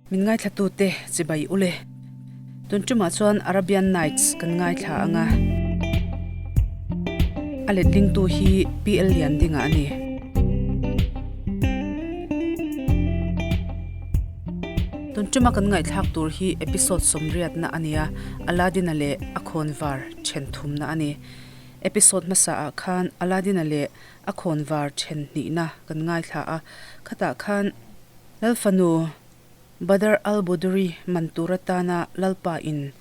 Min ngaithlatute chibai ule. Tun tumah chuan Arabian Nights kan ngaithla ang a. A letlingtu hi PL Liandinga a ni. Tun tuma kan ngaihthlak tur hi episode sawmriatna a ni a, Aladdin-a leh a khawnvar then thumna a ni. Episode hmasa ah khan Aladdin-a leh a khawnvar then hnihna kan ngaithla a, khatah khan Lalfanu Badr al-Buduri man tur atana Lalpa in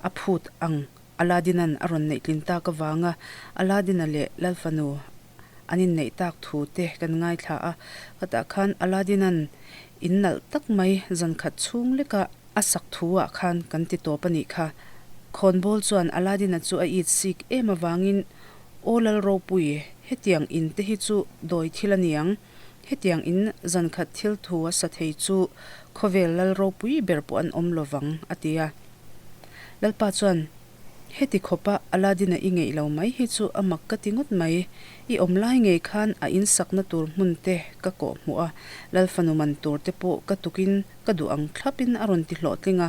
a phut ang Aladdin-a'n a rawn neih tlin tak avanga Aladdin-a leh Lalfanu an inneih tak thu te kan ngaithla a, khatah khan Aladdin-a'n in nalh tak mai zan khat chhung leka a sak thu ah khan kan ti tawp a nih kha. Khawnbawl chuan Aladdin-a chu a it sik em avangin, Aw Lal Ropui, hetiang in te hi chu dawi thil a niang, hetiang in zan khat thil thu a sa thei chu khawvel Lal Ropui ber pawh an awm lovang, a ti a. Lalpa chuan, Heti khawpa Aladdin-a i ngeih lo mai hi chu a mak ka ti ngawt mai. I awm lai ngei khan a insakna tur hmun te ka kawh hmuh a, Lalfanu man tur te pawh ka tukin ka duh ang thlapin a rawn ti hlawhtling a.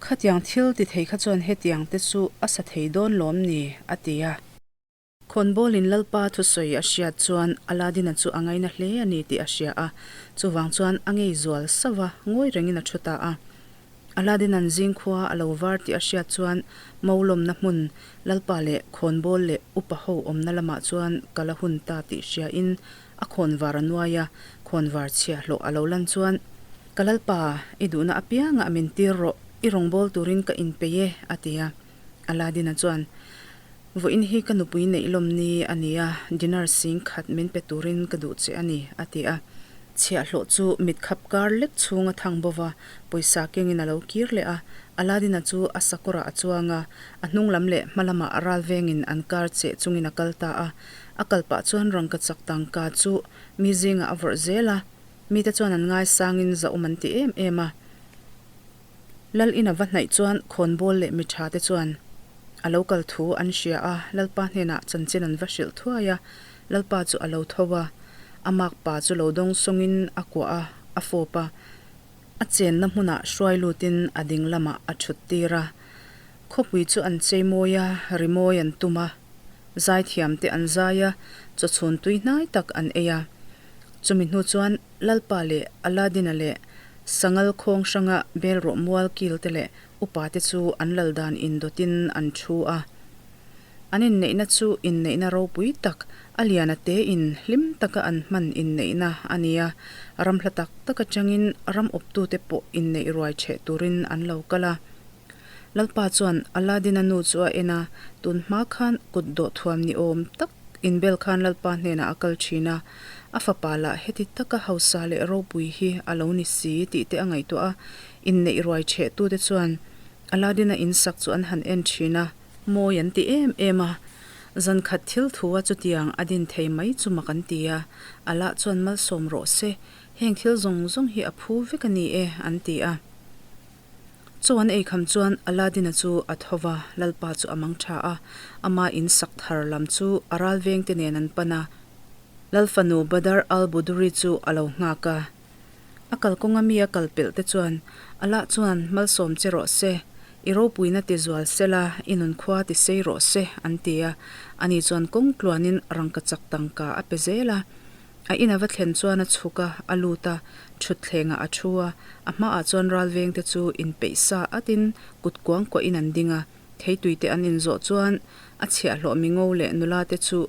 Khatiang thil ti thei kha chuan hetiang te chu a sa thei dawn lawm ni? a ti a. Khawnbawlin Lalpa thusawi a hriat chuan Aladdin-a chu a ngaina hle a ni tih a hria a, chuvang chuan a ngei zual sauh a, ngawi rengin a thu ta a. Aladdin-a'n zingkhua a lo var tih a hriat chuan Maulawmna hmun Lalpa leh Khawnbawl leh upa ho awmna lamah chuan kal a hun ta tih hriain a khawnvar a nuai a, khawnvar chhiahhlawh a lo lan chuan, Ka Lalpa, i duhna apiangah min tir rawh, i rawngbâwl turin ka inpeih e, a ti a. Aladdin-a chuan, Vawiin hi ka nupui neih lawm ni a ni a, dinner sing khat min pe turin ka duh che a ni, a ti a. Chhiahhlawh chu mit khap kar lek chhung a thang bo va, pawisa kengin a lo kir leh a. Aladdin-a chu a sakawrah a chuang a, a hnung lam leh hma lamah ral vengin an kar cheh chungin a kal ta a. A kal pah chuan rangkachak tangka chu mi zingah a vawrh zel a, mite chuan an ngaisangin zahawm an ti em em a. Lal in a va hnaih chuan khawnbawl leh mi tha te chuan a lo kal thu an hria a, Lalpa hnenah chanchin an va hrilh thuai a, Lalpa chu a lo tho a, a makpa chu lo dawng sawngin a kuah a, a fawp a, a chenna hmunah hruai lutin a ding lamah a thut tir a. Khawpui chu an chei mawi a, rimawi an tum a, zaithiam te an zai a, chawchhun tui hnai tak an ei a. Chumi hnu chuan Lalpa leh Aladdin-a leh Sangal khawng hranga bel rawh mual kil te leh upa te chu an lal dan indawtin an thu a. An inneihna chu inneihna ropui tak, a lian a te in hlim taka an hman inneihna a ni a. Ram hla tak tak atangin ram awptute pawh inneih ruai chheh turin an lo kal a. Lalpa chuan Aladdin-a nu chu a en a, tun hma khan kut dawh thuam ni awm tak inbel khan Lalpa hnenah a kal thin a, a fapa lah heti taka hausa leh ropui hi a lo ni si tih te a ngaihtuah a, inneih ruai chhehtute chuan Aladdin-a insak chu an han en thin a, mawi an ti em em a, zan khat thil thu a chutiang a din thei mai chu mak an ti a, Allah chuan malsawm rawh se, heng thil zawng zawng hi a phu vek a ni e an ti a. Chaw an eikham chuan Aladdin-a chu a tho va, Lalpa chu a mang tha a, ama in sak thar lam chu a ral vengte nen an pan a. Lal fanu Badr al-Buduri chu a lo nghak a. A kalkawnga mi a kal pelh te chuan, Allah chuan malsawm che rawh se, i ropuina ti zual sela, i nunkhua ti sei rawh se, an ti a. Ani chuan kawng tluanin rangkachak tangka a pe zel a. A in a va thlen chuan a chhuk a, a lut a, thutthlengah a thu a, a hmaah chuan ralvengte chu inpeih sa atin kut kuang kuahin an ding a, theituite an inzawh chuan a chhiahhlawh mingo leh nula te chu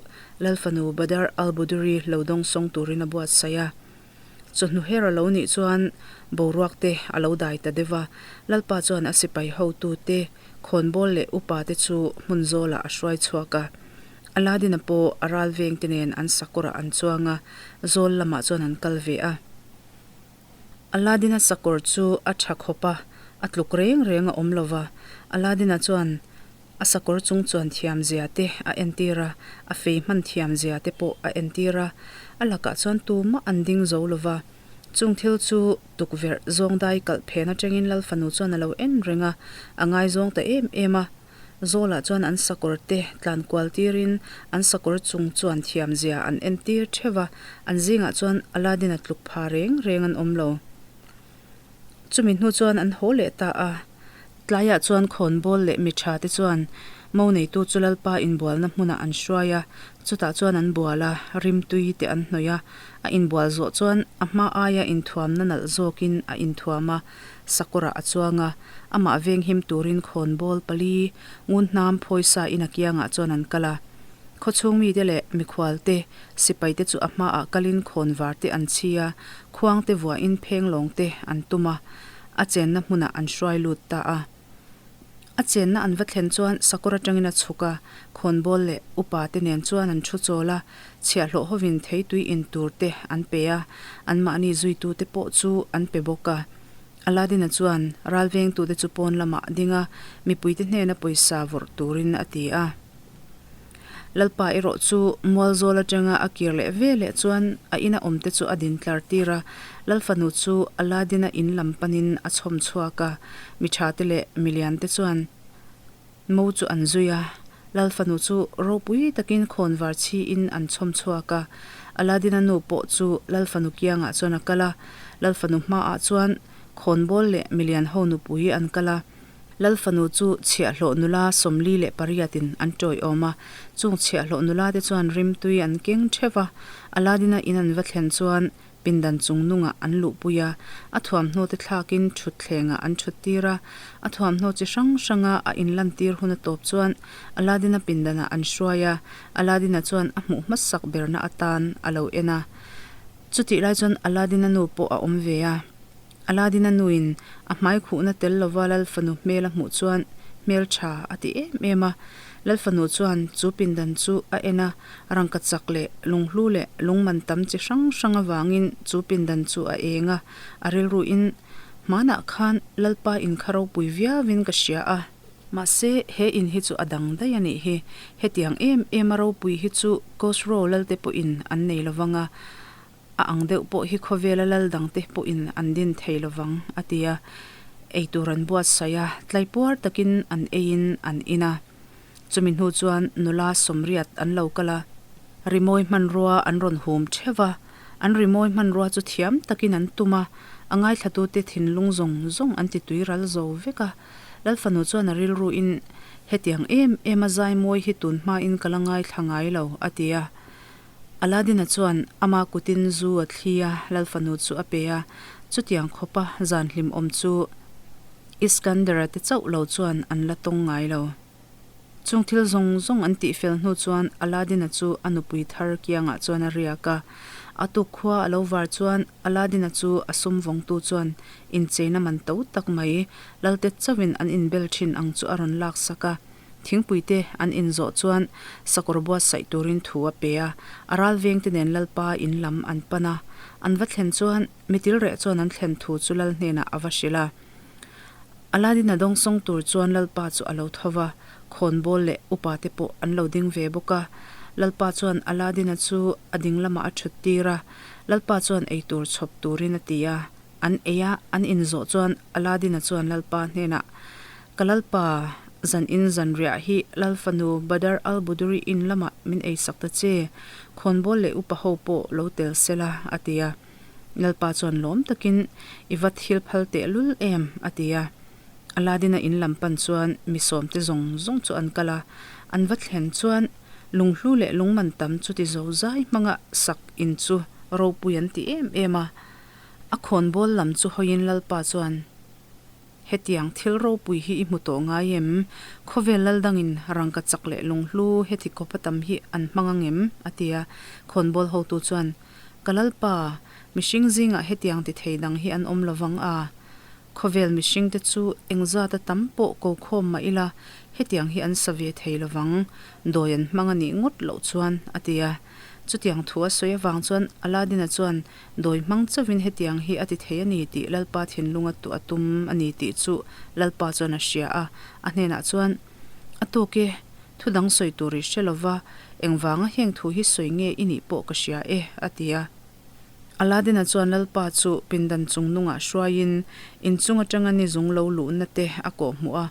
Lalfanu Badar al-Buduri lo dawngsawng turin a buatsaih a. Chawhnu her a lo nih chuan boruak te a lo dai ta deuh a, Lalpa chuan a sipai hotute, khawnbawl leh upa te chu hmun zawlah a hruai chhuak a. Aladdin-a pawh a ral vengte nen an sakawrah an chuang a, zawl lamah chuan an kal ve a. Aladdin-a sakawr chu a tha khawp a, a tluk reng reng a awm lo va. Aladdin-a chuan a sakawr chung chuan thiam zia te a entir a, a fei hman thiam zia te pawh a entir a. A lakah chuan tumah an ding zo lo va. Chung thil chu tukverh zawngdai kalh phen atangin Lal fanu chuan a lo en reng a, a ngaizawng ta em em a. Zawlah chuan an sakawr te tlan kual tirin an sakawr chung chuan thiam zia an en tir theuh a, an zingah chuan Aladdin-a tluk pha reng reng an awm lo. Chumi hnu chuan an haw leh ta a. Tlaiah chuan khawnbawl leh mi tha te chuan mo neitu chu Lalpa inbualna hmunah an hruai a, chutah chuan an bual a, rimtui te an hnawih a. A inbual zawh chuan a hma aia inthuamna nalh zawkin a inthuam a, sakawrah a chuang a, amah venghim turin khawnbawl pali ngunhnam phawisa in a kiangah chuan an kal a. Khawchhung mite leh mikhualte sipaite chu a hmaah kalin khawnvar te an chhi a, khuangte vuahin phenglawng te an tum a, a chenna hmunah an hruai lut ta a. A chenna an va thlen chuan sakawr atangin a chhuk a, khawnbawl leh upa te nen chuan an thu chawl a, chhiahhlawh hovin theitui in tur te an pe a, anmahni zuitu te pawh chu an pe bawk a. Aladdin-a chuan ralvengtute chu pawn lamah a ding a, mipuite hnena pawisa vawrh turin a ti a. Lalpa erawh chu Mualzawl atanga a kir leh ve leh chuan a ina awmte chu a din tlar tir a, Lalfanu chu Aladdin-a in lam panin a chhawm chhuak a, mi thate leh miliante chuan mo chu an zui a, Lalfanu chu ropui takin khawnvar chhiin an chhawm chhuak a, Aladdin-a nu pawh chu Lalfanu kiangah chuan a kal a, Lalfanu hmaah chuan khawnbawl leh milian ho nupui an kal a. Lal fanu chu chhiahhlawh nula 48 in an tawiawm a, chung chhiahhlawh nula te chuan rimtui an keng theuh a, Aladdin-a in an va thlen chuan pindan chung nungah an luhpui a, a thuamhnaw te thlakin thutthlengah an thut tir a, a thuamhnaw chi hrang hranga a inlantir hun a tawp chuan Aladdin-a pindanah an hruai a, Aladdin-a chuan a hmuh hmasak berna atan a lo en a, chutih lai chuan Aladdin-a nu pawh a awm ve a. Aladdin-a nuin a hmai khuhna tel lova Lal fanu hmel a hmuh chuan hmel tha a ti em em a. Lal fanu chuan chu pindan chu a en a, rangka chak leh lunghlu leh lungman tam chi hrang hrang avangin chu pindan chu a eng a, a rilruin, Hmanah khan Lalpa in kha ropui viauin ka hria a. Mahse, he in hi chu a dang daih a nih hi. Hetiang em em a ropui hi chu Khosrow Lalte pawhin an nei lovang a. A ang deuh pawh hi khawvela lal dangte pawhin an din thei lovang, a ti a. Eitur an buatsaih a, tlaipuar takin an eiin an in a. Chumi hnu chuan nula 80 an lo kal a, rimawi hmanrua an rawn hum theuh a. An rimawi hmanrua chu thiam takin an tum a, a ngaithlatute thinlung zawng zawng an ti tui ral zo vek a. Lalfanu chuan a rilruin, Hetiang em em a zai mawi hi tun hmain ka la ngaithla ngai lo, a ti a. Aladdin-a chuan ama kutin zu a thli a, Lal fanu chu a pe a, chutiang khawpa zan hlimawm chu Iskander-a te chauh lo chuan an la tawng ngai lo. Chung thil zawng zawng an tih fel hnu chuan Aladdin-a chu a nupui thar kiangah chuan a riak a. A tuk khua a lo var chuan Aladdin-a chu a sum vawngtu chuan incheina man to tak mai Lalte chauhin an inbel thin ang chu a rawn laksak a. Thingpuite an inzawh chuan sakawr buatsaih turin thu a pe a, a ral vengte nen Lalpa in lam an pan a. An va thlen chuan mitil reh chuan an thlen thu chu Lal hnenah a va hrilh a. Aladdin-a dawngsawng tur chuan Lalpa chu a lo tho va, khawnbawl leh upate pawh an lo ding ve bawk a. Lalpa chuan Aladdin-a chu a ding lamah a thut tir a, Lalpa chuan eitur chhawp turin a ti a. An ei a, an inzawh chuan Aladdin-a chuan Lalpa hnenah, Ka Lalpa, zan in zan riah hi Lal fanu Badar al-Buduri in lamah min ei sak ta che, khawnbawl leh upa ho pawh lo tel se la, a ti a. Lalpa chuan lawm takin, I va thil phal teh lul em? a ti a. Aladdin-a in lam pan chuan mi sawmte zawng zawng chu an kal a, an va thlen chuan lunghlu leh lungman tam chuti zo zai hmanga sak in chu ropui an ti em em a. A khawnbawl lam chu hawiin Lalpa chuan, Hetiang thil ropui hi i hmu tawh ngai em? Khawvel lal dangin rangka chak leh lunghlu heti kawpa tam hi an hmang ang em? a ti a. Khawnbawl hotu chuan, Ka Lalpa, mihring zingah hetiang ti thei dang hi an awm lovang a. Khawvel mihringte chu engzata tam pawh ko khawm mah ila, hetiang hi an sa ve thei lovang, dawi an hmang a nih ngawt loh chuan, a ti a. Chutiang thu a sawi avang chuan Aladdin-a chuan Dawi hmang chauhin hetiang hi a ti thei a ni tih Lalpa thinlunga tuah a tum a ni tih chu Lalpa chuan a hria a. A hnenah chuan, A tawk e, thu dang sawi tur i hre lova, engvanga heng thu hi sawi nge i nih pawh ka hria e, a ti a. Aladdin-a chuan Lalpa chu pindan chung nungah hruaiin inchung atanga ni zung lo luhna te a kawhhmuh a.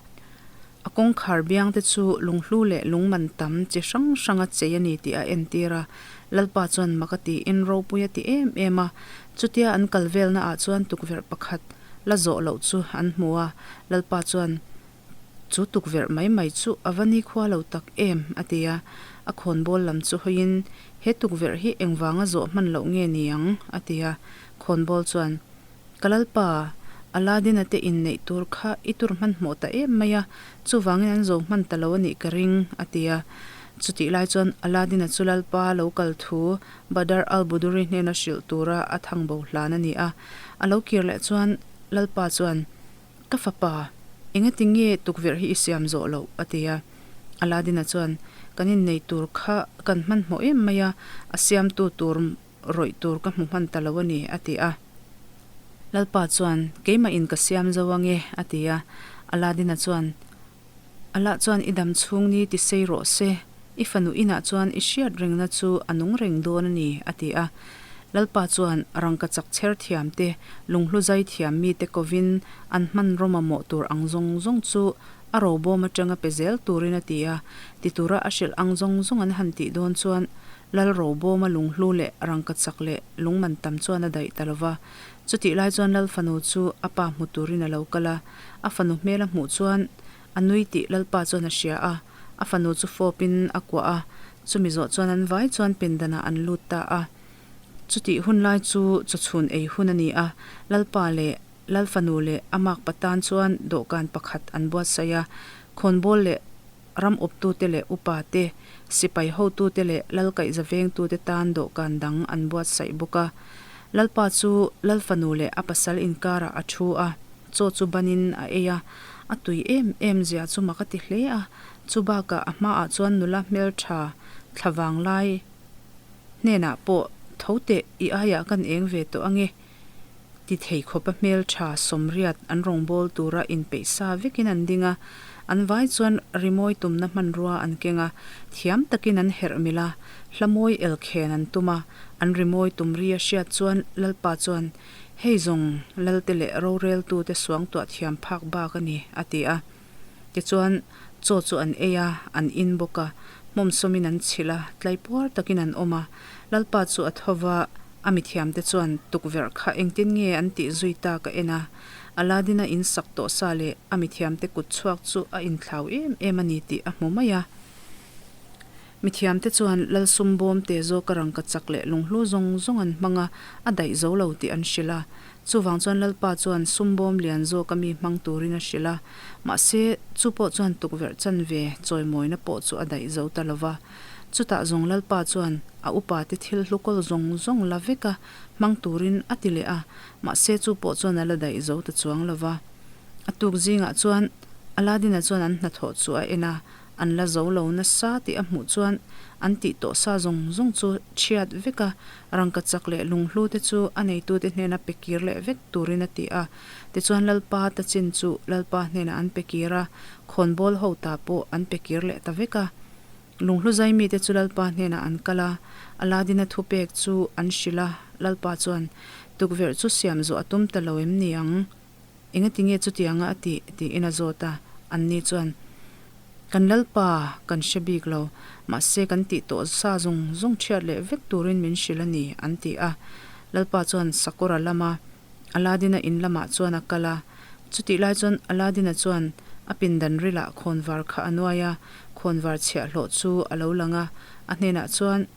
A kawngkhar biangte chu lunghlu leh lungman tam chi hrang hranga chei a ni tih a entir a. Lalpa chuan mak a tiin ropui a ti em em a. Chutia an kal velnaah chuan tukverh pakhat la zawh loh chu an hmu a. Lalpa chuan, Chu tukverh mai mai chu a va nikhua lo tak em? a ti a. A khawnbawl lam chu hawiin, He tukverh hi engvanga zawh hman loh nge ni ang? a ti a. Khawnbawl chuan, Ka Lalpa, Aladdin-a te inneih tur kha i tur hmanhmawh ta em mai a, chuvangin an zo hman ta lo a nih ka ring, a ti a. Chutih lai chuan Aladdin-a chu Lalpa lo kal thu Badr al-Buduri hnena hrilh tura a thang bo hlan a ni a. A lo kir leh chuan Lalpa chuan, Ka fapa, engati nge tukverh hi i siam zawh loh? a ti a. Aladdin-a chuan, Kan innei tur kha kan hmanhmawh em mai a, a siamtu tur rawih tur ka hmu hman ta lo a ni, a ti a. Lalpa chuan, Keimah in ka siam zo ange, a ti a. Aladdin-a chuan, Allah chuan i dam chhung ni ti sei rawh se, i fanu inah chuan i hriat rengna chu a nung reng dawn a ni, a ti a. Lalpa chuan rangka chak chher thiam te, lunghlu zai thiam mite kovin an hmanraw mamawh tur ang zawng zawng chu a robawm atanga pe zel turin a ti a. Ti tura a hrilh ang zawng zawng an han tih dawn chuan Lal robawma lunghlu leh rangka chak leh lungman tam chuan a daih ta lo va. Chutih lai chuan Lal fanu chu a pa hmu turin a lo kal a. A fanu hmel a hmuh chuan a nui tih Lalpa chuan a hria a, a fanu chu fawpin a kuah a, chumi zawh chuan an vai chuan pindanah an lut ta a. Chutih hun lai chu chawchhun ei hun a ni a, Lalpa leh Lal fanu leh a makpa tan chuan dawhkan pakhat an buatsaih a, khawnbawl leh ram awptute leh upa te, sipai hotute leh lal kaihza vengtute tan dawhkan dang an buatsaih bawk a. Lalpa chu Lal fanu leh a pasal inkarah a thu a. Chaw chu banin a ei a, a tui em em zia chu mak a ti hle a, chu bakah a hmaah chuan nula hmeltha thla vang lai hnenah pawh tho teh i aiah kan eng ve tawh ange ti thei khawpa hmeltha sawmriat an rawngbâwl tura inpeih sa vekin an ding a, an vai chuan rimawi tumna hmanrua an keng a, thiam takin an herh milh a, hla mawi elkhen an tum a, an rimawi tum ri a hriat chuan Lalpa chuan Hei zawng Lalte leh roreltute suangtuah thiam phak bak a ni, a ti a. Tichuan, chaw chu an ei a, an in bawk a, hmawmsawmin an chhilh a, tlaipuar takin an awm a. Lalpa chu a tho va, a mithiamte chuan tukverh kha engtin nge an tih zui ta ka en a. Aladdin-a in sak tawh sa leh a mithiamte kut chhuak chu a inthlau em em a ni tih a hmu mai a. Mithiamte chuan Lal sum bawm te zawka rangka chak leh lunghlu zawng zawng an hmang a, a daih zo lo tih an hrilh a. Chuvang chuan Lalpa chuan sum bawm lian zawka mi hmang turin a hrilh a. Mahse, chu pawh chuan tukverh chanve chawimawina pawh chu a daih zo ta lo va. Chutah zawng Lalpa chuan a upate thil hlu kawl zawng zawng la veka hmang turin a ti leh a, mahse chu pawh chuan a la daih zo ta chuang lo va. A tuk zingah chuan Aladdin-a chuan an hnathawh chu a en a, An la zo lo nasa tih a hmuh chuan an tih tawh sa zawng zawng chu chhiat vek a, rangka chak leh lunghlu te chu a neitute hnena pe kir leh vek turin a ti a. Tichuan Lalpa ta chin chu Lalpa hnenah an pe kir a, khawnbawl ho ta pawh an pe kir leh ta vek a. Lunghlu zai mite chu Lalpa hnenah an kal a, Aladdin-a thupek chu an hrilh a, Lalpa chuan, Tukverh chu siam zawh a tum ta lo em ni ang? Engati nge chutianga a tih? tiin a zawt a. Anni chuan, Kan Lalpa, kan hre bik lo. Mahse, kan tih tawh sa zawng zawng ṭhiat leh vek turin min hrilh a ni, an ti a. Lalpa chuan Sakawra lama Aladdin-a in lamah chuan a kal a. Chutih lai chuan Aladdin-a chuan a pindan rilah khawnvar kha a nuai a, khawnvar chhiahhlawh chu a lo lang a. A hnenah chuan,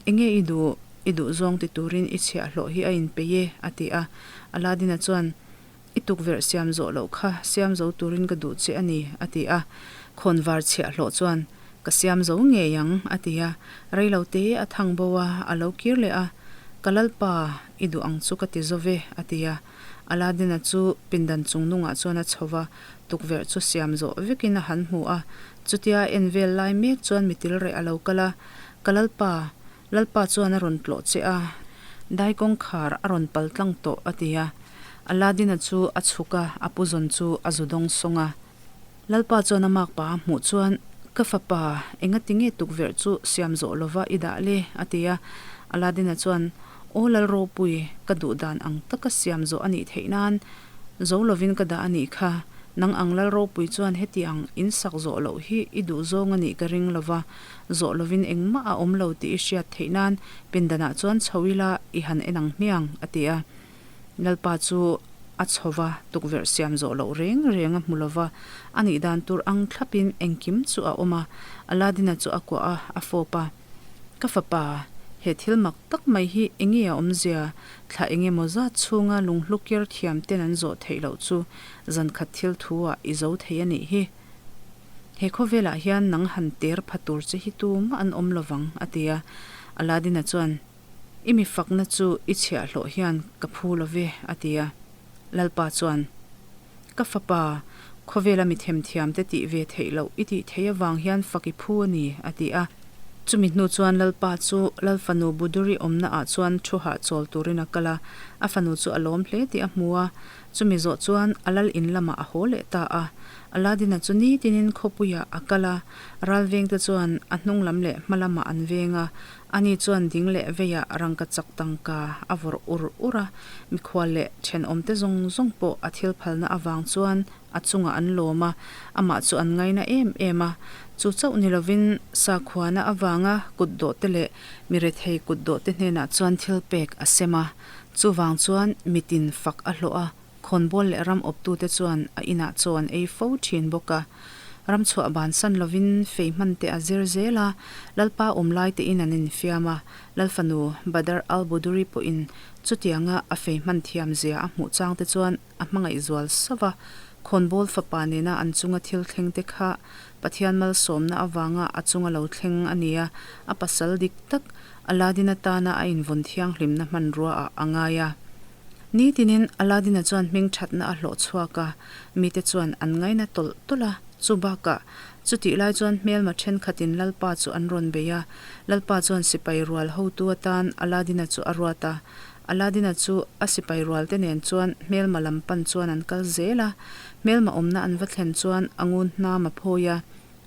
Enge i duh? I duh zawng ti turin i chhiahhlawh hi a inpeih e, a ti a. Aladdin-a chuan, I tukverh siam zawh loh kha siam zo turin ka duh che a ni, a ti a. Khawnvar chhiahhlawh chuan, Ka siam zo ngei ang, a ti a. Rei lo te a thang bo a, a lo kir leh a. Ka lalpa, i duh ang chu ka ti zo ve, a ti a. Aladdin-a chu pindan chung nungah chuan a chho va, tukverh chu siam zawh vekin a han hmu a. Chutia a en vel lai mek chuan mitil reh a lo kal a, Ka lalpa, Lalpa chuan a rawn tlawh che a, dai kawngkhar a rawn pal tlang tawh, a ti a. Aladdin-a chu a chhuk a, a pu zawn chu a zu dawng sawng a. Lalpa chuan a makpa a hmuh chuan, Ka fapa, engati nge tukverh chu siam zawh lova i dah le? a ti a. Aladdin-a chuan, Aw Lal ropui, ka duh dan ang taka siam zawh a nih theih nan zo lovin ka dah a nih kha. Nang ang Lal ropui chuan heti ang in sak zawh loh hi i duh zawng a nih ka ring lova, Zawh lovin engmah a awm lo tih i hriat theih nan pindanah chuan chho ila i han en ang hmiang, a ti a. Lalpa chu a chho va, tukverh siam zawh loh reng reng a hmu lo va, a nih dan tur ang thlapin engkim chu a awm a. Aladdin-a chu a kuah a, a fawp a. Ka fapa, he thil mak tak mai hi enge a awmzia? Thla eng emaw zat chhunga lunghlu ker thiam ten an zawh theih loh chu zan khat thil thu ah i zo thei a nih hi. He khawvelah hian nang han ter pha tur che hi tumah an awm lovang, a ti a. Aladdin-a chuan, I mi fakna chu i chhiahhlawh hian ka phu lo ve, a ti a. Lalpa chuan, Ka fapa, khawvela mi themthiamte tih ve theih loh i tih theih avang hian fak i phu a ni, a ti a. Chumi hnu chuan Lalpa chu Lalfanu Buduri awmna ah chuan thu hahchawl turin a kal a, a fanu chu a lawm hle tih a hmu a. Chumi zawh chuan a lal in lamah a haw leh ta a. Aladdin-a chu nitinin khawpuiah a kal a, ralvengte chuan a hnung lam leh hma lamah an veng a. Ani chuan ding leh veiah rangka chak tangka a vawrh ur ur a, mikhual leh thenawmte zawng zawng pawh a thil phalna avang chuan a chungah an lawm a, amah chu an ngaina em em a. Chu chauh ni lovin sakhuana avanga kutdawhte leh mirethei kutdawhte hnenah chuan thil pek a sem a. Chuvang chuan mitin fak a hlawh a, khawnbawl leh ram awptute chuan a inah chaw an ei fo thin bawk a. Ram chhuah bansan lovin fei hmante a zir zel a, Lalpa awm lai tein an infiam a, Lalfanu Badr al-Buduri pawhin chutianga a fei hman thiam zia a hmuh changte chuan a hmangaih zual sauh a, khawnbawl fapa nena an chunga thil thleng te kha Pathian malsawmna avanga a chunga lo thleng a ni a, a pasal dik tak Aladdin atana a invawn thianghlimna hmanrua ah a ngai a. Nitinin Aladdin-a chuan hming thatna a hlawh chhuak a, mite chuan an ngaina tawlh tawlh a. Chu bakah, chutih lai chuan hmelma thenkhatin Lalpa chu an rawn bei a. Lalpa chuan sipai rual hotu atan Aladdin-a chu a ruat a. Aladdin-a chu a sipai rualte nen chuan hmelma lam pan chuan an kal zel a. Hmelma awmna an va thlen chuan a ngun hnam a phawi a.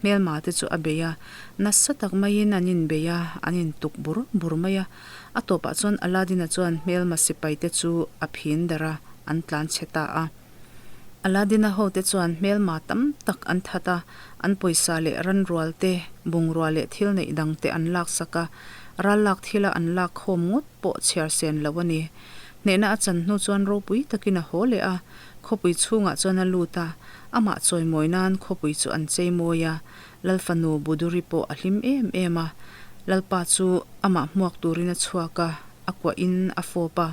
Hmelma te chu a bei a, nasa tak maiin an inbei a, an intuk bur bur mai a. A tawpah chuan Aladdin-a chuan hmelma sipai te chu a phin darh a, an tlan chhe ta a. Aladdin-a hote chuan hmelma tam tak an that a, an pawisa leh ranrual te, bungrua leh thil neih dang te an laksak a, ral lak thila an lak khawm ngawt pawh chhiar sen lo a ni. Hnehna a chan hnu chuan ropui takin a haw leh a, khawpui chhungah chuan a lut a, Amah chawimawi nan khawpui chu an chei mawi a, Lalfanu Buduri pawh a hlim em em a. Lalpa chu amah hmuak turin a chhuak a, a kuahin a fawp a.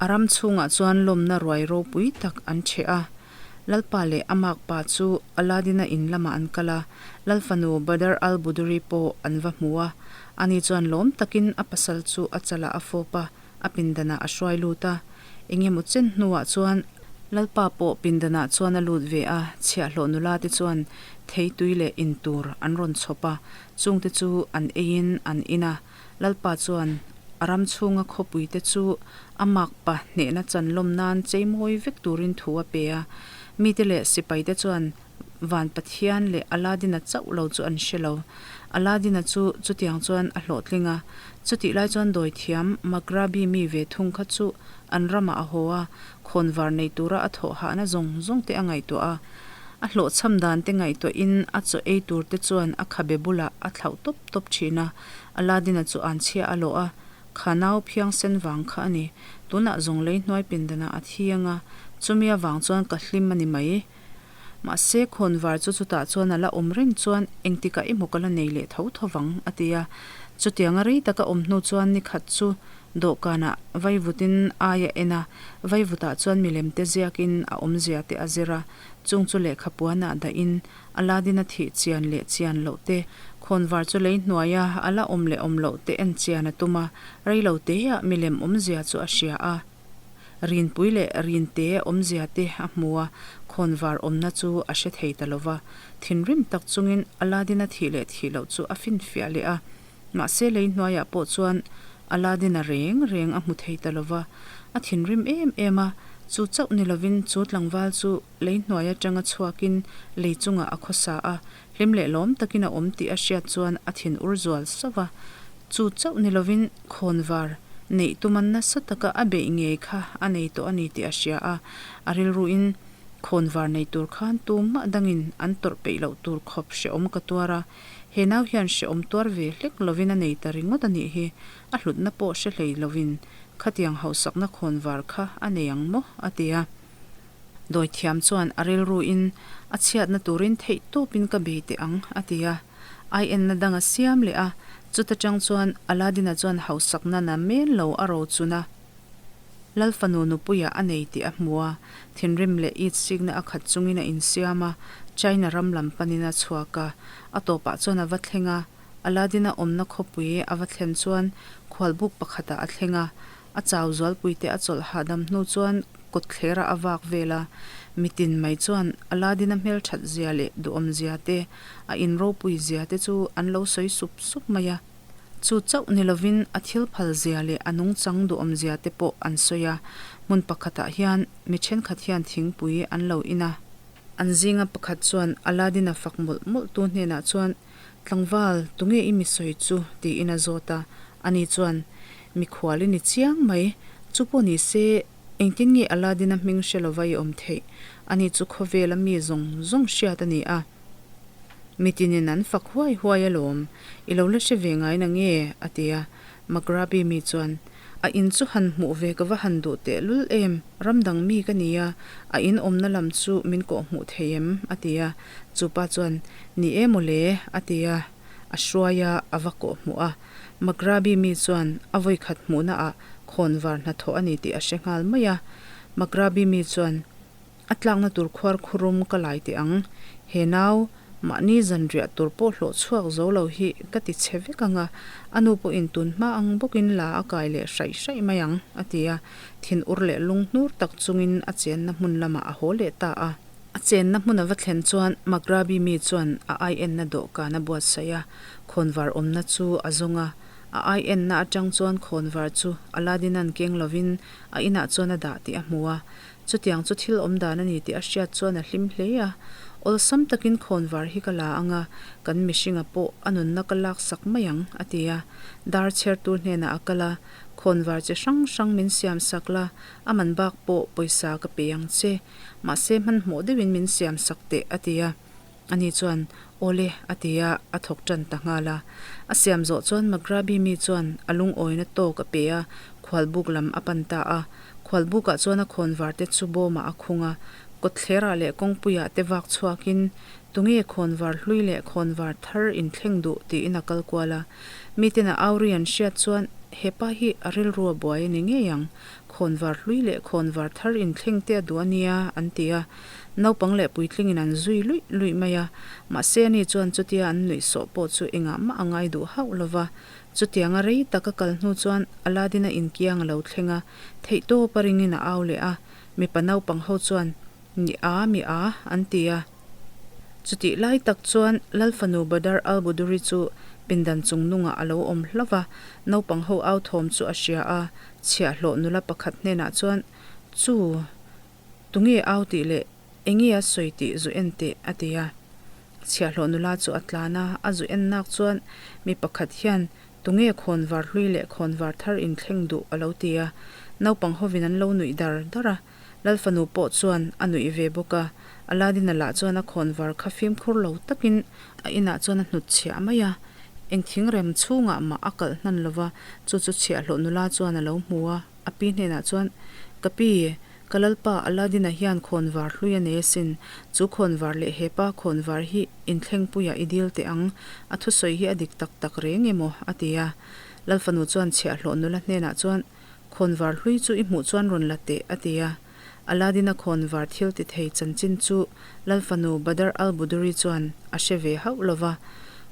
A ram chhungah chuan lawmna ruai ropui tak an chheh a. Lalpa leh a makpa chu Aladdin-a in lamah an kal a, Lalfanu Badr al-Buduri pawh an va hmu a. Ani chuan lawm takin a pasal chu a chalah a fawp a. A pindanah a hruai lut a, engemaw chen hnuah chuan Lalpa pawh pindanah chuan a lut ve a, chhiahhlawh nula te chuan theitui leh intur an rawn chhawp a, chungte chu an eiin an in a. Lalpa chuan a ram chhunga khawpui te chu a makpa hnehna chanlawm nan cheimawi vek turin thu a pe a, mite leh sipai te chuan Van Pathian leh Aladdin-a chauh lo chu an hre lo. Aladdin-a chu chutiang chuan a hlawhtling a. Chutih lai chuan dawithiam Maghrabi mi ve thung kha chu an ramah a haw a, khawnvar nei tura a thawh hahna zawng zawng te a ngaihtuah a. A hlawhchham dan te ngaihtuahin a chaw ei tur te chuan a khabe bulah a thlauh tawp tawp thin a. Aladdin-a chu an chhia a lawh a, Kha nau phiang sen vang kha a ni. Tunah zawng lei hnuai pindanah a thi ang a, chumi avang chuan ka hlim a ni mai. Mahse, khawnvar chu chutah chuan a la awm reng chuan engtikah emaw ka la nei leh tho tho vang, a ti a. Chutianga rei taka awm hnu chuan ni khat chu dawhkanah vaivutin ai a en a, vaivutah chuan milemte ziakin a awmzia te a zir a, chung chu lehkha puanah dahin Aladdin a thih chian leh chian loh te, khawnvar chu lei hnuaia a la awm leh awm loh te en chian a tum a, rei lo teah milem awmzia chu a hria a. Rinpui leh Rinte awmzia te a hmu a, khawnvar awmna chu a hre thei ta lo va. Thinrim tak chungin Aladdin-a thih leh thih loh chu a finfiah leh a. Mahse lei hnuaiah pawh chuan Aladdin-a reng reng a hmu thei ta lo va. A thinrim em em a, chu chauh ni lovin chu tlangval chu lei hnuai atanga chhuakin lei chungah a khawsa a, hlim leh lawm takin a awm tih a hriat chuan a thin ur zual sauh va. Chu chauh ni lovin khawnvar neih tuman nasa taka a beih ngei kha a nei tawh a ni tih a hria a, a rilruin khawnvar nei tur khan tumah dangin an tawrh peih loh tur khawp hrehawm ka tuar a, he nau hian hrehawm tuar ve hlek lovin a nei ta ringawt a nih hi, a hlutna pawh hre hlei lovin khatiang hausakna khawnvar kha a nei ang maw? a ti a. Dawithiam chuan a rilruin a chhiatna turin theih tawpin ka bei teh ang, a ti a. Ai enna dang a siam leh a, chuta tang chuan Aladdin-a chuan hausakna na men lo a rochun a. Lal fanu nupuiah a nei tih a hmu a, thinrim leh it sikna a khat chungin a insiam a, China ram lam panin a chhuak a. A tawpah chuan a va thleng a, Aladdin-a awmna khawpui a va thlen chuan khualbuk pakhatah a thleng a, a chau zualpuite a chawlh hahdam hnu chuan kawtthlerah a vak vel a. Mitin mai chuan Aladdin-a hmelthat zia leh duhawm zia te, a inropui zia te chu an lo sawi sup sup mai a. Chu chauh ni lovin a thil phal zia leh a nungchang duhawm zia te pawh an sawi a. Hmun pakhatah hian mi thenkhat hian thingpui an lo in a. An zinga pakhat chuan Aladdin-a fak mawlh mawlh tu hnenah chuan, Tlangval, tunge i mi sawi chu? tiin a zawt a. Ani chuan, Mikhual i ni chiang mai. Chu pawh ni se, engtin nge Aladdin-a hming hre lova i awm theih? Ani chu khawvela mi zawng zawng hriat a ni a. Mitinin an fak huai huai alawm, i lo la hre ve ngai na nge? a ti a. Maghrabi mi chuan, A in chu han hmuh ve ka va han duh tehlul em, ram dang mi ka ni a, a in awmna lam chu min kawh hmuh thei em? a ti a. Chu pa chuan, Ni e mawle, a ti a, a hruai a, a va kawh hmuh a. Maghrabi mi chuan a vawikhat hmuhna ah khawnvar hnathawh a ni tih a hre nghal mai a. Maghrabi mi chuan, A tlakna tur khuar khurum ka lai teh ang. He nau, mahni zanriah tur pawh hlawh chhuak zo lo hi ka ti chhe vek ang a, a nu pawhin tun hma ang bawkin la a kai leh hraih hraih mai ang, a ti a. Thin ur leh lung hnur tak chungin a chenna hmun lamah a haw leh ta a. A chenna hmun a va thlen chuan Maghrabi mi chuan a ai enna dawhkan a buatsaih a, khawnvar awmna chu a zawng a. A ai enna atang chuan khawnvar chu Aladdin-a'n keng lovin a inah chuan a dah tih a hmu a. Chutiang chu thil awm dan a ni tih a hriat chuan a hlim hle a. Awlsam takin khawnvar hi ka la ang a, kan mihringa pawh a nunna ka lak sak mai ang, a ti a. Dar chhertu hnenah a kal a, Khawnvar chi hrang hrang min siam sak la, a man bak pawh pawisa ka pe ang che. Mahse hmanhmawh deuhin min siam sak teh, a ti a. Ani chuan, Awle, a ti a, a thawk tan ta nghal a. A siam zawh chuan Maghrabi mi chuan a lungawina tawk a pe a, khualbuk lam a pan ta a. Khualbukah chuan a khawnvar te chu bawmah a khung a, kawtthlerah leh kawngpuiah te vak chhuakin, Tunge khawnvar hlui leh khawnvar thar inthleng duh? tiin a kal kual a. Miten a auri an hriat chuan, He pa hi a rilru a buai a ni ngei ang, khawnvar hlui leh khawnvar thar inthleng te a duh a nia, an ti a. Naupang leh puitlingin an zui luih luih mai a, mahse ani chuan chutia an nuih sawh pawh chu engah mah a ngai duh hauh lo va. Chutianga rei tak a kal hnu chuan Aladdin-a inkiang a lo thleng a, theihtawp a ringin a au leh a, mipa naupang ho chuan, Mi a, mi a, an ti a. Chutih lai tak chuan Lal fanu Badar al-Buduri chu pindan chung nungah a lo awm hlauh va, naupang ho au thawm chu a hria a, chhiahhlawh nula pakhat hnenah chuan, Chu! Tunge au tih leh enge a sawi tih zu en teh a ti a. Chhiahhlawh nula chu a tlan a, a zu en nak chuan mi pakhat hian tunge khawnvar hlui leh khawnvar thar inthleng duh a lo ti a. Naupang hovin an lo nuih dar dar a, Lal fanu pawh chuan a nuih ve bawk a. Aladdin-a lah chuan a khawnvar kha fimkhur lo takin a inah chuan a hnutchhiah mai a. Eng thingrem chhungah mah a kalh hnan lova, chu chu chhiahhlawh nula chuan a lo hmu a. A pi hnenah chuan, Ka pi, ka lalpa Aladdin-a hian khawnvar hlui a nei asin. Chu khawnvar leh hepa khawnvar hi inthlengpuiah i dil teh ang. A thusawi hi a dik tak tak reng emaw? a ti a. Lalfanu chuan chhiahhlawh nula hnenah chuan, Khawnvar hlui chu i hmuh chuan rawn la teh, a ti a. Aladdin-a khawnvar thil ti thei chanchin chu Lalfanu Badr al-Buduri chuan a hre ve hauh lo va.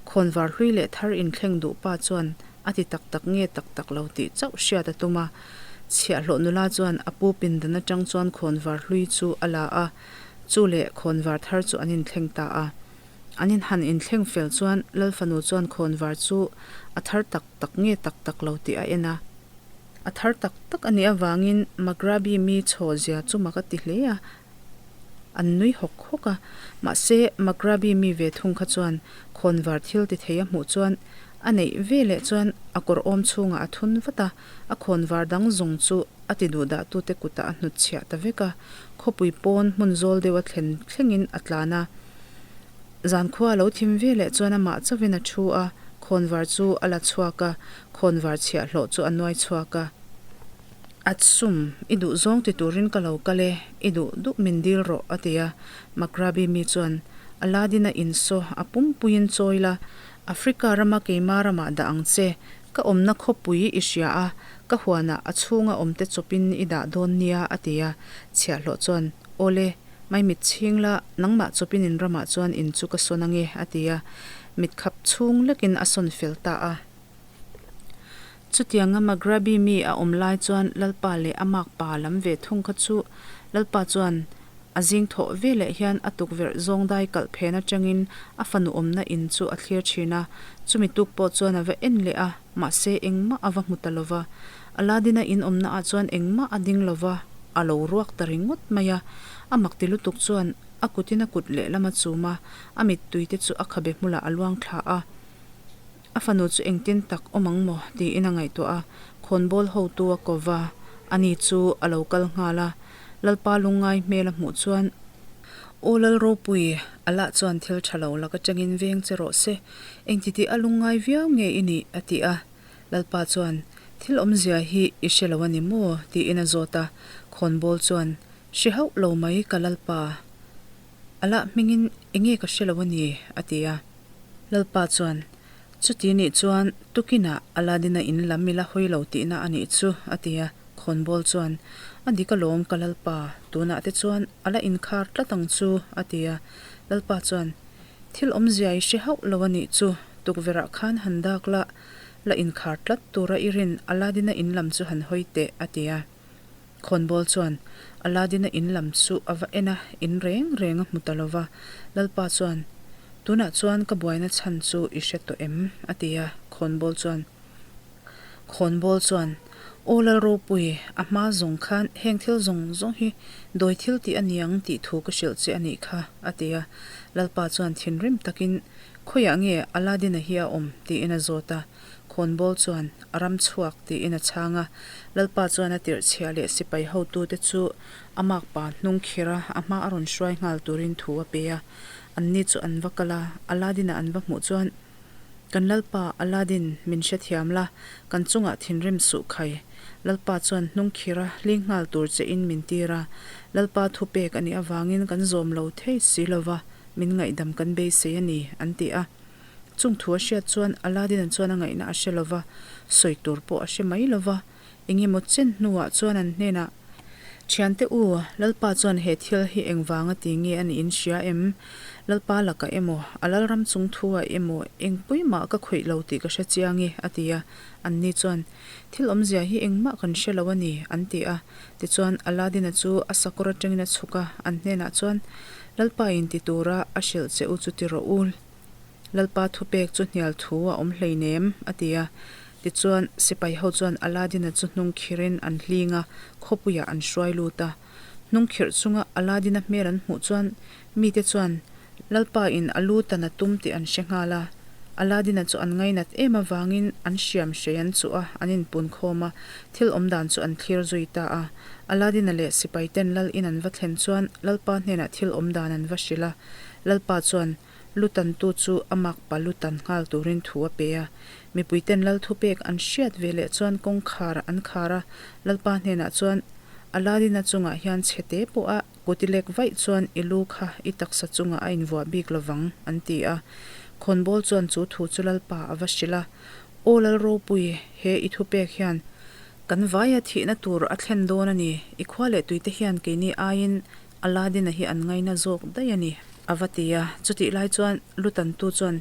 Khawnvar hlui leh thar inthleng duh pa chuan A ti tak tak nge tak tak lo tih chauh hriat a tum a. Chhiahhlawh nula chuan a pu pindan atang chuan khawnvar hlui chu a la a, chu leh khawnvar thar chu an inthleng ta a. An in han inthleng fel chuan Lal fanu chuan khawnvar chu a thar tak tak nge tak tak lo tih a en a. A thar tak tak a nih avangin Maghrabi mi chhaw zia chu mak a ti hle a. An nui hawk hawk a, mahse Maghrabi mi ve thung kha chuan khawnvar thil ti thei a hmuh chuan a neih ve leh chuan a kawr awm chhungah a thun vat a, a khawnvar dang zawng chu a ti duh dah tute kutah a hnutchhiah ta vek a, khawpui pawn hmun zawl deuh a thlen thlengin a tlan a. Zankhua a lo thim ve leh chuan amah chauhin a thu a, khawnvar chu a la chhuak a, khawnvar chhiahhlawh chu a nuai chhuak a. Atsum, i duh zawng ti turin ka lo kal e, i duh duh min dil rawh, a ti a. Maghrabi mi chuan, Aladdin-a in saw a pumpuiin chawi la, Africa rama keima ramah dah ang che, ka awmna khawpui i hria a, ka huanah a chhunga awmte chawpin i dah dawn nia, a ti a. Chhiahhlawh chuan, Awle, maimit chhing la, nangmah chawpin in ramah chuan in chu ka sawn ange, a ti a. Mitkhap chhung lekin a sawn fel ta a. Chutianga Maghrebi mi a awm lai chuan Lalpa leh a makpa lam ve thung kha chu Lalpa chuan a zing thawh ve leh hian a tukverh zawng dai kalh phen atangin a fanu awmna in chu a thlir thin a, chumi tuk pawh chuan a va en leh a, mahse engmah a va hmu ta lova. Aladdin-a in awmna ah chuan engmah a ding lova, a lo ruak ta ringawt mai a. A mak ti lutuk chuan a kutin a kut lehlam a chum a, a mittui te chu a khabe hmulah a luang thla a. A fanu chu engtin tak awm ang maw? tiin a ngaihtuah a, khawnbawl hotu a ko va, ani chu a lo kal nghal a. Lalpa lungngai hmel a hmuh chuan, Aw Lal Ropui, Allah chuan thil tha lo lak atangin veng che rawh se, engtitih a lungngai viau nge i nih? a ti a. Lalpa chuan, Thil awmzia hi i hre lo a ni maw? tiin a zawt a. Khawnbawl chuan, Hre hauh lo mai ka Lalpa. Allah hmingin enge ka hre lo a ni? a ti a. Lalpa chuan, Chuti nih chuan tukinah Aladdin-a in lam i la hawi lo tihna a nih chu, a ti a. Khawnbawl chuan, A dik alawm ka Lalpa, tunah te chuan a la inkhar tlat ang chu, a ti a. Lalpa chuan, Thil awmzia i hre hauh lo a nih chu, tukverhah khan han dak la, la inkhar tlat tura i rin Aladdin-a in lam chu han hawi teh, a ti a. Khawnbawl chuan Aladdin-a in lam chu a va en a, in reng reng a hmu ta lo va. Lalpa chuan, Tunah chuan ka buaina chhan chu i hre tawh em? a ti a. Khawnbawl chuan, Khawnbawl chuan, Aw Lal Ropui, a hma zawng khan heng thil zawng zawng hi dawi thil tih a niang tih thu ka hrilh che a nih kha, a ti a. Lalpa chuan thinrim takin, Khawiah nge Aladdin-a hi a awm? tiin a zawt a. Khawnbawl chuan, A ram chhuak, tiin a chhang a. Lalpa chuan a tirhchhiah leh sipai hotute chu a makpa hnung khir a, a hma a rawn hruai nghal turin thu a pe a. Anni chu an va kal a, Aladdin-a an va hmuh chuan, Kan Lalpa, Aladdin, min hrethiam la, kan chungah thinrim suh khai. Lalpa chuan hnung khir a, hling nghal tur che in min tir a. Lalpa thupek a nih avangin kan zawm lo thei si lova, min ngaihdam kan beisei a ni, an ti a. Chung thu a hriat chuan Aladdin-a chuan a ngaihna a hre lova, sawi tur pawh a hre mai lova. Engemaw chen hnuah chuan an hnenah, Thiante u, Lalpa chuan he thil hi engvanga ti nge a nih in hria em? Lalpa lakah emaw, a lalram chung thu-ah emaw engpui mah ka khawih lo tih ka hre chiang e, a ti a. Anni chuan, Thil awmzia hi engmah kan hre lo a ni, an ti a. Tichuan, Aladdin-a chu a sakawr atangin a chhuk a, an hnenah chuan, Lalpa in ti tura a hrilh che u chu ti rawh u. Lalpa thupek chu hnial thu a awm hleinem, a ti a. Tichuan, sipai ho chuan Aladdin-a chu hnung khirin an hling a, khawpuiah an hruai lut a. Hnung khirh chunga Aladdin-a hmel an hmuh chuan mite chuan Lalpa in a lu tan a tum tih an hre nghal a. Aladdin-a chu an ngainat em avangin an hriam hrei an chuh a, an inpun khawm a, thil awm dan chu an thlir zui ta a. Aladdin-a leh sipai ten lal in an va thlen chuan Lalpa hnenah thil awm dan an va hrilh a. Lalpa chuan Lu tantu chu a makpa lu tan nghal turin thu a pe a. Mipuiten lal thupek an hriat ve leh chuan kawngkhar an khar a, Lalpa hnenah chuan, Aladdin-a chungah hian chhe te pawh a kut i lek vaih chuan i lu kha i taksa chungah a invuah bik lovang, an ti a. Khawnbawl chuan chu thu chu Lalpa a va hrilh a, Aw Lal Ropui, he i thupek hian kan vaia thihna tur a thlen dawn a ni, i khua leh tuite hian keini aiin Aladdin-a hi an ngaina zawk daih a ni, a va ti a. Chutih lai chuan Lutantu chuan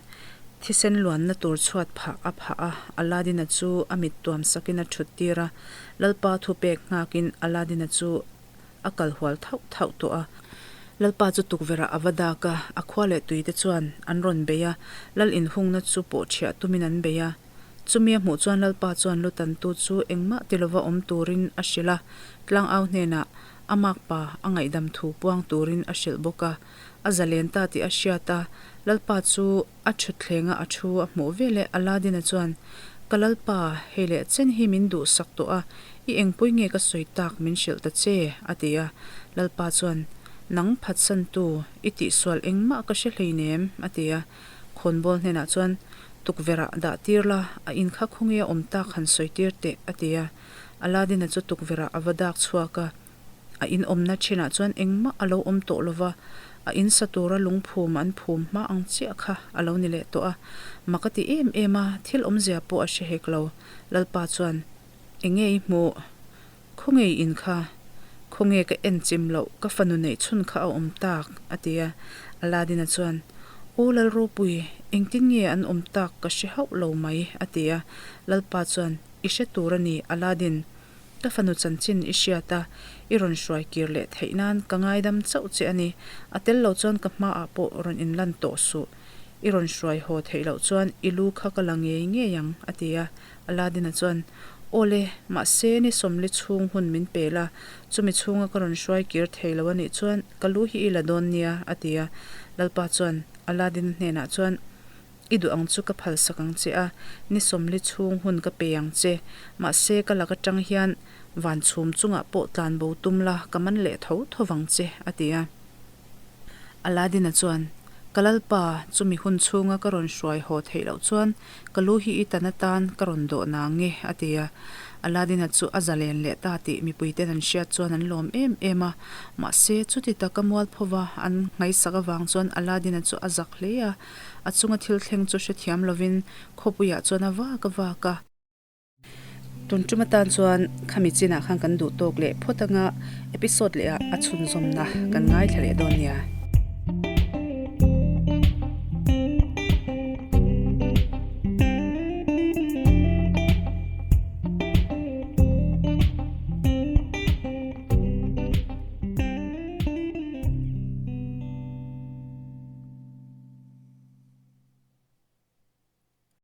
thisen luanna tur chhuat phah a phah a, Aladdin-a chu a mit tuam sakin a thut tir a. Lalpa thupek nghakin Aladdin-a chu a kal hual thauh thauh tawh a. Lalpa chu tukverhah a va dak a, a khua leh tuite chuan an rawn bei a, lal inhungna chu pawh ṭhiah tumin an bei a. Chumi a hmuh chuan Lalpa chuan Lutantu chu engmah ti lova awm turin a hrilh a, tlangau hnenah A makpa a ngaihdam thu puang turin a hrilh bawk a, a zalen ta tih a hriat a, Lalpa chu a thutthleng a a thu a hmuh veleh Aladdin-a chuan, Ka Lalpa, hei leh chen hi min duhsak tawh a, i engpui nge ka sawi tak min hrilh ta che? a ti a. Lalpa chuan, Nang phatsantu, i tihsual engmah ka hre hleinem, a ti a. Khawnbawl hnenah chuan, Tukverhah dah tir la, a inkha khawnge a awm tak han sawi tir teh, a ti a. Aladdin-a chu tukverhah a va dak chhuak a, a in awmna thinah chuan engmah a lo awm tawh lo va, a in sa tura lungphum an phum hma ang chiah kha a lo ni leh tawh a. Mak a ti em em a, thil awmzia pawh a hre hek lo. Lalpa chuan, Enge i hmuh? Khawnge in kha? Khawnge ka en chim loh, ka fanu neih chhun kha a awm tak? a ti a. Aladdin-a chuan, Aw Lalropui, engtin nge an awm tak ka hre hauh lo mai, a ti a. Lalpa chuan, I hre tur a ni, Aladdin. Ka fanu chanchin i hriat a, i rawn hruai kir leh theih nan ka ngaidam chauh che a ni. A tel lo chuan ka hmaah pawh rawn inlan tawh suh. I rawn hruai haw theih loh chuan i lu kha ka la ngei ngei ang, a ti a. Aladdin-a chuan, Aw le, mahse ni sawmli chhung hun min pe la, chumi chhunga ka rawn hruai kir thei lo a nih chuan ka lu hi i la dawn nia, a ti a. Lalpa chuan Aladdin-a hnenah chuan, I duh ang chu ka phalsak ang che a, ni sawmli chhung hun ka pe ang che. Mahse ka lak atang hian van chhum chungah pawh tlanbo tum la, ka man leh tho tho vang che, a ti a. Aladdin-a chuan, Ka lalpa, chumi hun chhunga ka rawn hruai haw theih loh chuan ka lu hi i tan atan ka rawn dawh nang nge, a ti a. Aladdin-a chu a zalen leh ta tih mipuiten an hriat chuan an lawm em em a. Mahse, chuti taka mualphova an ngaihsak avang chuan Aladdin-a chu a zak hle a. A chunga thil thleng chu hrethiam lovin khawpuiah chuan a vak a vak a. Tun tum atan chuan khami chinah khan kan duh tawk leh phawt anga episode leh ah a chhunzawmna kan ngaithla leh dawn nia.